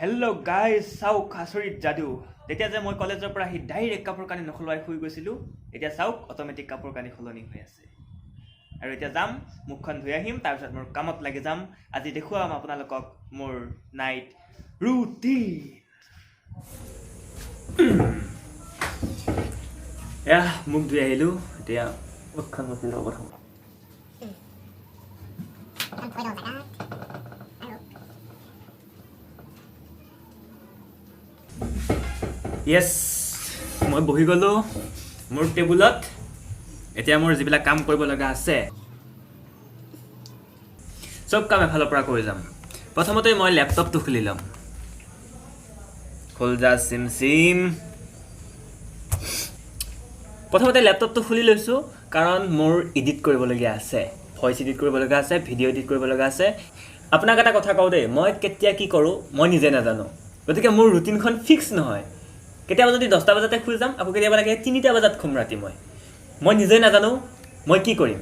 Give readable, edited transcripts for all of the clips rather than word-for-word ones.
Hello' guys, চাওক আচৰিত যাদু। তেতিয়া যে মই কলেজৰ পৰা আহি ডাইৰেক্ট কাপোৰ কানি নসলোৱাই শুই গৈছিলোঁ, এতিয়া চাওক অট'মেটিক কাপোৰ কানি সলনি হৈ আছে। আৰু এতিয়া যাম, মুখখন ধুই আহিম, তাৰপিছত মোৰ কামত লাগি যাম। আজি দেখুৱাম আপোনালোকক মোৰ নাইট ৰুটিন। এয়া মুখ ধুই আহিলোঁ, এতিয়া মুখখন মুচি লওঁ প্ৰথম। য়েছ, মই বহি গ'লোঁ মোৰ টেবুলত। এতিয়া মোৰ যিবিলাক কাম কৰিব লগা আছে, চব কাম এফালৰ পৰা কৰি যাম। প্ৰথমতে মই লেপটপটো খুলি ল'ম। খোল যা চিম চিম। প্ৰথমতে লেপটপটো খুলি লৈছোঁ, কাৰণ মোৰ এডিট কৰিবলগীয়া আছে, ভইচ এডিট কৰিব লগা আছে, ভিডিঅ' এডিট কৰিব লগা আছে। আপোনাক এটা কথা কওঁ দেই, মই কেতিয়া কি কৰোঁ মই নিজে নাজানো। গতিকে মোৰ ৰুটিনখন ফিক্স নহয়। কেতিয়াবা যদি 10টা বজাতে শুই যাম, আকৌ কেতিয়াবা লাগে 3টা বজাত শুম ৰাতি। মই নিজে নাজানো মই কি কৰিম।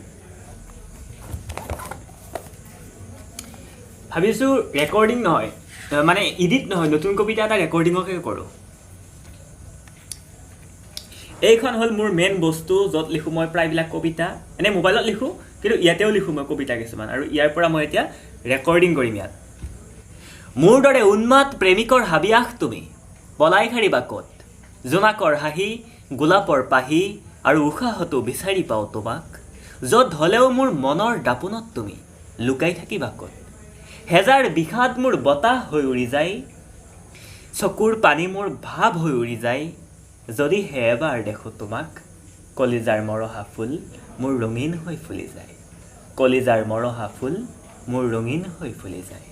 ভাবিছোঁ ৰেকৰ্ডিং নহয়, মানে এডিট নহয়, নতুন কবিতা এটা ৰেকৰ্ডিঙকে কৰোঁ। এইখন হ'ল মোৰ মেইন বস্তু, য'ত লিখোঁ মই প্ৰায়বিলাক কবিতা। এনেই মোবাইলত লিখোঁ, কিন্তু ইয়াতেও লিখোঁ মই কবিতা কিছুমান। আৰু ইয়াৰ পৰা মই এতিয়া ৰেকৰ্ডিং কৰিম ইয়াত। মোৰ দৰে উন্মাদ প্ৰেমিকৰ হাবিয়াস তুমি, পলাই সাৰিবা ক'ত? জোনাকৰ হাঁহি, গোলাপৰ পাহি আৰু উশাহতো বিচাৰি পাওঁ তোমাক। য'ত হ'লেও মোৰ মনৰ দাপোনত তুমি লুকাই থাকিবা ক'ত? হেজাৰ বিষাদ মোৰ বতাহ হৈ উৰি যায়, চকুৰ পানী মোৰ ভাৱ হৈ উৰি যায়। যদিহে এবাৰ দেখোঁ তোমাক, কলিজাৰ মৰহা ফুল মোৰ ৰঙীন হৈ ফুলি যায়। কলিজাৰ মৰহা ফুল মোৰ ৰঙীন হৈ ফুলি যায়।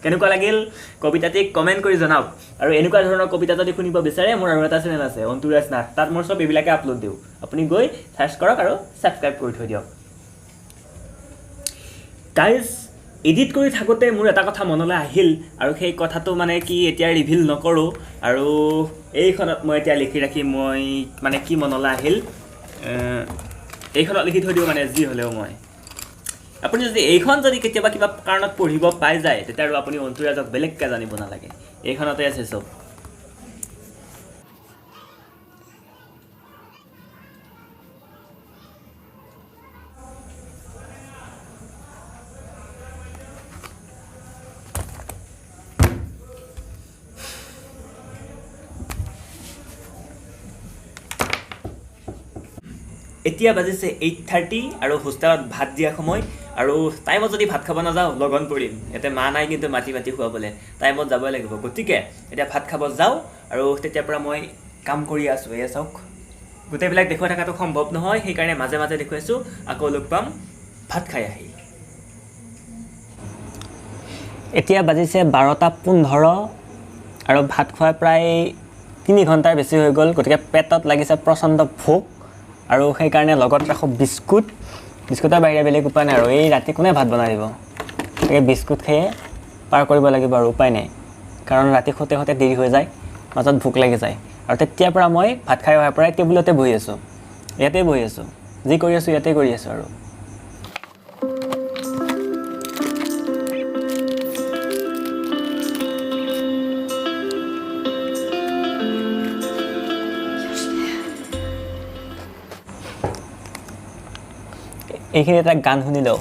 কেনেকুৱা লাগিল কবিতাটি কমেণ্ট কৰি জনাওক। আৰু এনেকুৱা ধৰণৰ কবিতা যদি শুনিব বিচাৰে, মোৰ আৰু এটা চেনেল আছে অন্তুৰাজ নাথ, তাত মোৰ চব এইবিলাকে আপলোড দিওঁ। আপুনি গৈ চাৰ্চ কৰক আৰু ছাবস্ক্ৰাইব কৰি থৈ দিয়ক। গাইজ, এডিট কৰি থাকোঁতে মোৰ এটা কথা মনলৈ আহিল, আৰু সেই কথাটো মানে কি এতিয়া ৰিভিল নকৰোঁ। আৰু এইখনত মই এতিয়া লিখি ৰাখি মই মানে কি মনলৈ আহিল এইখনত লিখি থৈ দিওঁ, মানে যি হ'লেও মই। আপুনি যদি এইখন যদি কেতিয়াবা কিবা কাৰণত পঢ়িব পাই যায়, তেতিয়া আৰু আপুনি অন্তুৰাজক বেলেগকৈ জানিব নালাগে, এইখনতে আছে চব। এতিয়া বাজিছে 8:30 আৰু হোষ্টেলত ভাত দিয়া সময়। আৰু টাইমত যদি ভাত খাব নাযাওঁ লঘোণ পৰিম। ইয়াতে মা নাই কিন্তু মাতি মাতি খুৱাবলৈ, টাইমত যাবই লাগিব। গতিকে এতিয়া ভাত খাব যাওঁ, আৰু তেতিয়াৰ পৰা মই কাম কৰি আছোঁ। এয়া চাওক, গোটেইবিলাক দেখুৱাই থকাটো সম্ভৱ নহয়, সেইকাৰণে মাজে মাজে দেখুৱাইছোঁ। আকৌ লগ পাম ভাত খাই আহি। এতিয়া বাজিছে 12:15 আৰু ভাত খোৱা প্ৰায় 3 ঘণ্টাৰ বেছি হৈ গ'ল। গতিকে পেটত লাগিছে প্ৰচণ্ড ভোক, আৰু সেইকাৰণে লগত ৰাখোঁ বিস্কুট। বিস্কুটৰ বাহিৰে বেলেগ উপায় নাই আৰু এই ৰাতি কোনে ভাত বনাই দিব, গতিকে বিস্কুট খায়ে পাৰ কৰিব লাগিব আৰু উপায় নাই। কাৰণ ৰাতি শুতে শুতে দেৰি হৈ যায়, মাজত ভোক লাগি যায়। আৰু তেতিয়াৰ পৰা মই ভাত খাই অহাৰ পৰাই টেবুলতে বহি আছোঁ, ইয়াতে বহি আছোঁ, যি কৰি আছোঁ ইয়াতে কৰি আছোঁ। আৰু এইখিনি এটা গান শুনি লওঁ।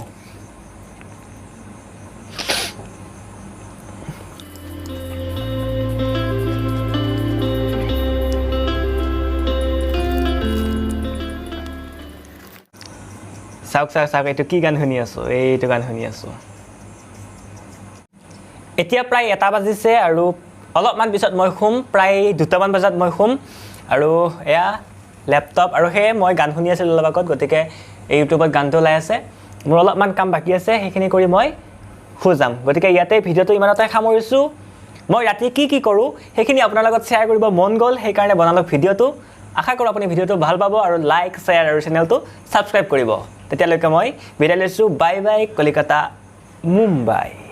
চাওক চাওক চাওক, এইটো কি গান শুনি আছোঁ, এইটো গান শুনি আছোঁ। এতিয়া প্ৰায় 1টা বাজিছে আৰু অলপমান পিছত মই শুম, প্ৰায় 2টামান বজাত মই শুম। আৰু এয়া লেপটপ, আৰু সেয়ে মই গান শুনি আছিলোঁ অলপ আগত, গতিকে এই ইউটিউবত গানটো ওলাই আছে। মোৰ অলপমান কাম বাকী আছে, সেইখিনি কৰি মই শুই যাম। গতিকে ইয়াতে ভিডিঅ'টো ইমানতে সামৰিছোঁ। মই ৰাতি কি কি কৰোঁ সেইখিনি আপোনাৰ লগত শ্বেয়াৰ কৰিব মন গ'ল, সেইকাৰণে বনালোঁ ভিডিঅ'টো। আশা কৰোঁ আপুনি ভিডিঅ'টো ভাল পাব আৰু লাইক, শ্বেয়াৰ আৰু চেনেলটো ছাবস্ক্ৰাইব কৰিব। তেতিয়ালৈকে মই বিদায় লৈছোঁ। Bye bye, Kolkata, Mumbai.